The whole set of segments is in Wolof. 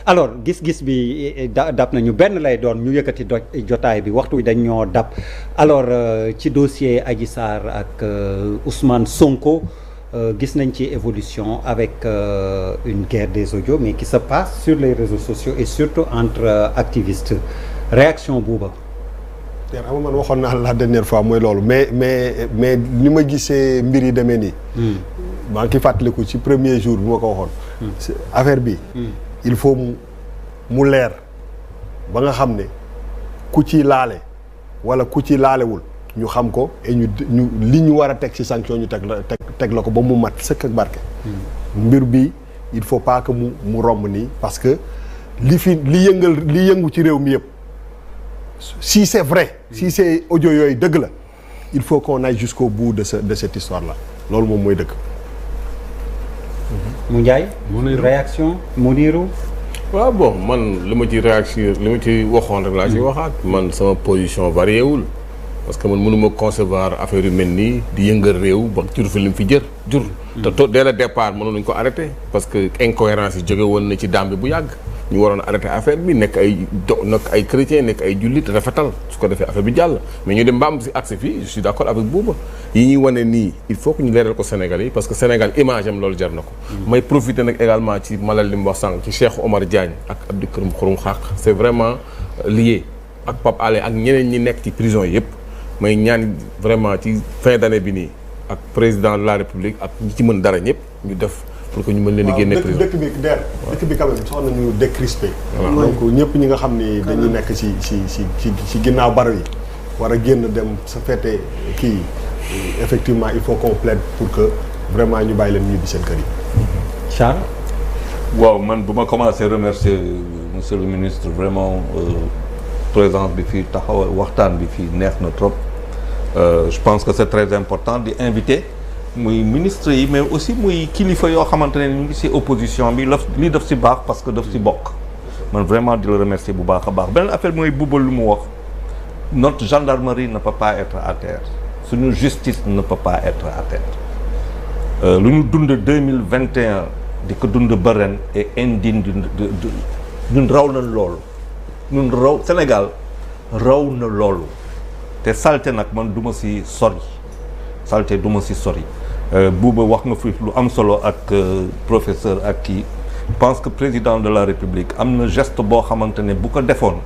alors gis-gis bi dab nañu benn lay doon ñu yëkkati jotaay bi waxtu dañ ñoo dab alors ci dossier Adji Sarr ak Ousmane Sonko gis nañ ci évolution avec une guerre des audios mais qui se passe sur les réseaux sociaux et surtout entre activistes réaction Bouba. xam nga man waxoon naa la dernière fois mooy loolu mais ni ma gisee mbir yi demee nii. maa ngi fàttaliku ci premier jour bi ma ko waxoon. affaire bi. il faut mu leer ba nga xam ne ku ci laale wala ku ci laalewul ñu xam ko et ñu li ñu war a teg ci sanction ñu teg la ko ba mu mat sëkk ak barke. mbir bi il faut pas que mu romb nii parce que li yëngu ci réew mi yëpp. si c'est vrai si c'est audio yooyu dëgg la il faut qu'on aille jusqu'au bout de cette histoire là loolu moom mooy dëgg. mu Ndiaye. réaction Mounirou. waaw bon man li ma ci réaction li ma ci waxoon rek laa ci waxaat. man sama position varié wul parce que man mënuma concevoir affaire yu mel nii di yëngal réew ba jur fi li mu fi jur. te dès le départ mënoon nañu ko arrêté parce que incohérence yi jóge woon na ci dàmbi bu yàgg. ñu waroon arrêté affaire bi nekk ay chrétien nekk ay jullit rafetal su ko defee affaire bi jàll mais ñu dem mbaam si accès fii je suis d'accord avec Bouba yi ñuy wane nii il faut que ñu leeral ko Sénégal yi parce que Sénégal image am loolu jar na ko. may profiter nag également ci malal li mu wax sànq ci Cheikh Omar Diagne ak Abdou Karim Xurum Xaq c'est vraiment lié ak Pape Alé ak ñeneen ñi nekk ci prison yëpp may ñaan vraiment ci fin d'année bi nii ak président de la République ak ñi ci mën dara ñëpp ñu def. pour que ñu mën leen di génne prison dëkk bi quand même soxla nañu décrisper. donc ñëpp ñi nga xam ni dañuy nekk ci ginnaaw baro yi war a génn dem sa fête kii effectivement il faut qu'on plaide pour que vraiment ñu bàyyi leen ñibbi seen kër yi. Charles. waaw man bu ma commencé remercier monsieur le ministre vraiment présence bi fii taxaw waxtaan bi fii neex na trop je pense que c'est très important di inviter. muy ministre yi mais aussi muy kilifa yoo xamante ne ñu ngi ci opposition bi lii daf ci baax parce que daf ci bokk man vraiment di la remercier bu baax a baax beneen affaire mooy Bouba lu mu wax notre gendarmerie ne peut pas être à terre suñu justice ne peut pas être à terre lu ñu dund 2021 di ko dund ba ren et indigne ñun raw na loolu ñun raw Sénégal raw na loolu te salte nag man du ma ci sori salte du ma ci sori Bouba wax nga fi lu am solo ak professeur ak kii je pense que président de la République am na geste boo xamante ne bu ko defoon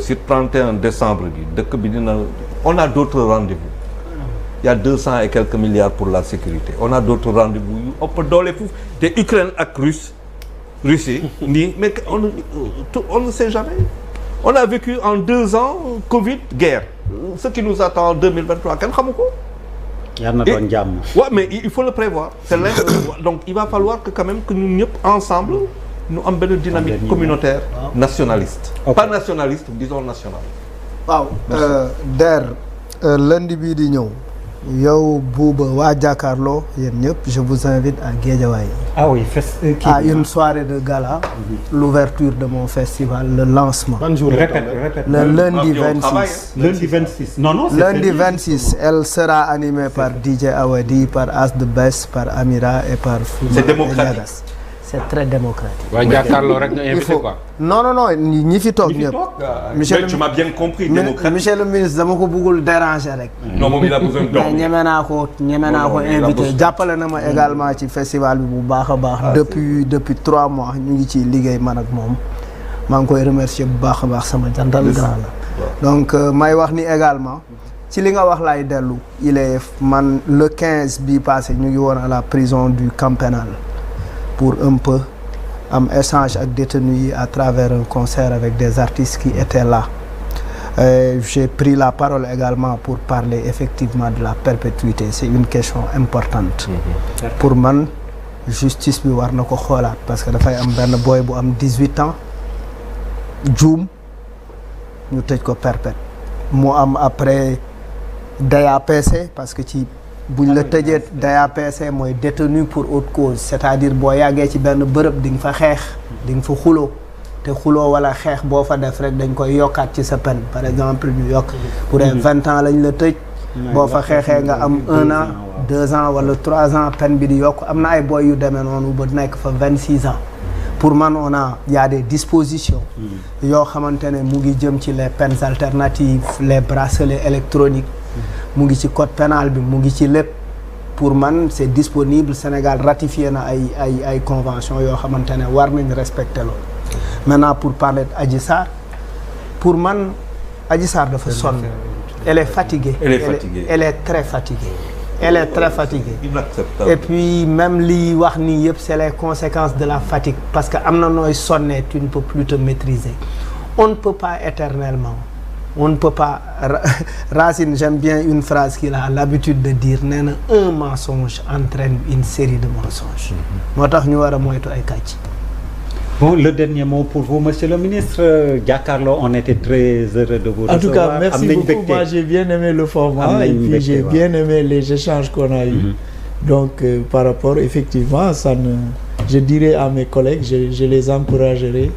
sur 31 décembre bi dëkk bi dina on a d'autres rendez-vous il y a 200 et quelques milliards pour la sécurité on a d'autres rendez-vous yu ëpp doole foofu te Ukraine ak Russie nii mais on ne sait jamais on a vécu en 2 ans Covid guerre ce qui nous attend en 2023 kenn xamu ko. yàlla na doon jàmm. waaw mais il faut le prévoir c'est donc il va falloir que quand même que ñun ñëpp ensemble ñu am benn dynamique communautaire nationaliste. pas nationaliste disons national. waaw Der lundi bii di ñëw yow Bouba waa Jakaarlo yéen ñëpp je vous invite à Guédiawaye. ah oui à une soirée de gala. L'ouverture de mon festival, le lancement. Ban jour répète. Le lundi 26. Lundi 26. Non, c'est lundi 26. Elle sera animée par DJ Awadi, par As de Best, par Amira et par Fouma. C'est démocratique. C'est très démocratique. waa jàkkaarloo rek nga invité quoi. non ñi fi toog ñëpp. monsieur tu m'as bien compris démocratique. monsieur le ministre dama ko bëggul déranger rek. non moom il a besoin de ñeme naa ko invité jàppale na ma également ci festival bi bu baax a baax. depuis 3 mois ñu ngi ciy liggéey man ak moom. maa ngi koy remercier bu baax a baax sama jantal grand la. donc may wax ni également. ci li nga wax laay dellu. il est man le 15 bii passé ñu ngi woon à la prison du camp pénal pour un peu am échange ak détenus yi à travers un concert avec des artistes qui étaient là. J'ai pris la parole également pour parler effectivement de la perpétuité. C'est une question importante. Pour man justice bi war na ko xoolaat parce que dafay am benn boy bu am 18 ans juum ñu tëj ko perpète mu am après DAPC parce que ci buñ la tëjee DAPC mooy détenu pour autre cause c'est-à-dire boo yàggee ci benn bërëb di nga fa xeex di nga fa xuloo te xuloo wala xeex boo fa def rek dañ koy yokkaat ci sa peine par exemple ñu yokk pour 20 ans lañ la tëj boo fa xeexee nga am 1 an 2 ans wala 3 ans peine bi di yokk am na ay boy yu demee noonu ba nekk fa 26 ans pour man il y a des dispositions yoo xamante ne mu ngi jëm ci les peines alternatives les bracelets électroniques mu ngi ci code pénal bi mu ngi ci lépp pour man c'est disponible Sénégal ratifié na ay convention yoo xamante ne war nañ respecter loolu maintenant pour parler d'Adji Sarr pour man Adji Sarr dafa sonn elle est fatiguée elle est très fatiguée elle est très fatiguée et puis même li wax nii yëpp c'est les conséquences de la fatigue parce que am na nooy sonne tu ne peux plus te maîtriser on ne peut pas éternellement on ne peut pas Racine j'aime bien une phrase qu'il a l'habitude de dire nee na un mensonge entraîne une série de mensonges moo tax ñu war a moytu ay kàcc. Bon, le dernier mot pour vous, monsieur le ministre. Giancarlo, on était très heureux de vous recevoir. En tout cas, merci beaucoup. Moi, j'ai bien aimé le format et puis j'ai bien aimé les échanges qu'on a eus. Donc, par rapport, effectivement, je dirais à mes collègues, je les encouragerai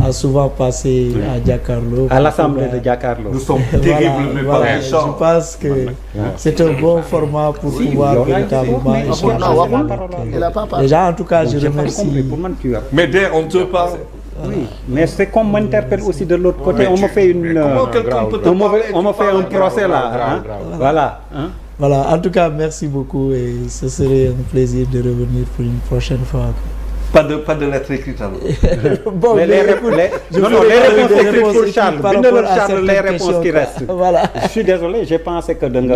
à souvent passer à Giancarlo. À l'assemblée de Giancarlo. Nous sommes terribles, mais pas méchants. Je pense que c'est un bon format pour pouvoir véritablement échanger. Déjà, en tout cas, je remercie. Mais d'ailleurs, on ne peut pas. Oui, mais c'est qu'on m'interpelle aussi de l'autre côté. On me fait un procès là. Hein? Voilà. Hein? Voilà, en tout cas, merci beaucoup et ce serait un plaisir de revenir pour une prochaine fois. Pas de lettres écrites alors. Bon, mais les réponses écrites pour Charles. Charles, les réponses qui restent. Voilà. Je suis désolé, j'ai pensé que non,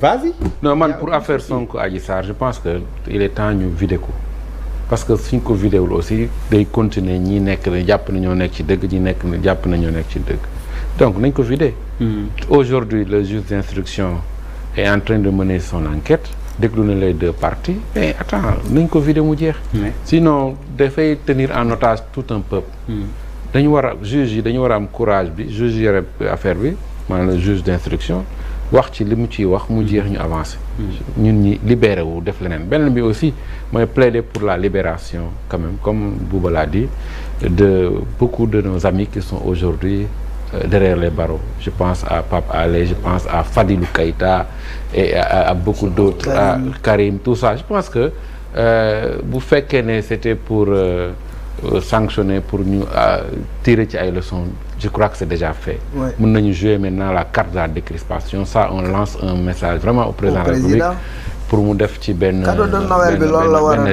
vas-y. Non, man, pour affaire Sonko Adji Sarr, je pense que il est temps ñu vider ko parce que suñ ko vidéwul aussi day continuer ñi nekk ne jàpp na ñoo nekk ci dëgg ñi nekk ne jàpp na ñoo nekk ci dëgg donc nañ ko vider. Aujourd'hui le juge d'instruction est en train de mener son enquête. déglu na les deux parties mais attends nañ ko vider mu jeex. Sinon dafay tenir en otage tout un peuple. dañu war a juge yi dañu war a am courage bi juge yore affaire bi maanaam le juge d'instruction wax ci li mu ciy wax mu jeex ñu avancer. ñun ñi libéré wu def leneen beneen bi aussi mooy plaider pour la libération quand même comme Bouba l'a dit de beaucoup de nos amis qui sont aujourd'hui derrière les barreaux. Je pense à Pape Alé, je pense à Fadilou Keïta et à beaucoup d'autres, à Karim, tout ça. Je pense que vous faites que c'était pour sanctionner, pour nous tirer des leçons. Je crois que c'est déjà fait. Nous allons jouer maintenant la carte de la décrispation. Ça, on lance un message vraiment au président de la République pour mu def ci benn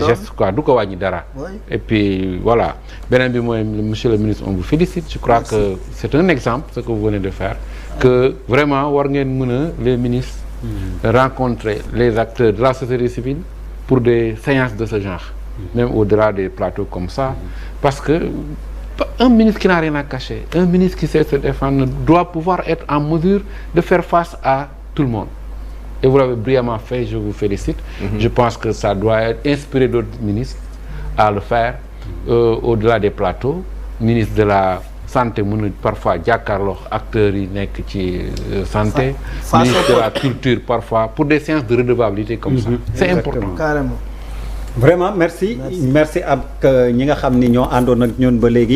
geste quoi du ko wàññi dara. Et puis voilà beneen bi mooy monsieur le ministre on vous félicite. Je crois que c'est un exemple ce que vous venez de faire que vraiment war ngeen mën a les ministres rencontrer les acteurs de la société civile pour des séances de ce genre même au-delà des plateaux comme ça parce que un ministre qui n'a rien à cacher un ministre qui sait se défendre doit pouvoir être en mesure de faire face à tout le monde. Et vous l'avez brillamment fait, je vous félicite. Je pense que ça doit être inspiré d'autres ministres à le faire au-delà des plateaux. Ministre de la santé mën na parfois jàkkaarloo acteurs yi nekk ci santé. Ministre de la culture parfois pour des séances de redevabilité comme ça. C'est important. Carrément. Vraiment merci ak ñi nga xam ni ñoo àndoon ak ñoon ba léegi.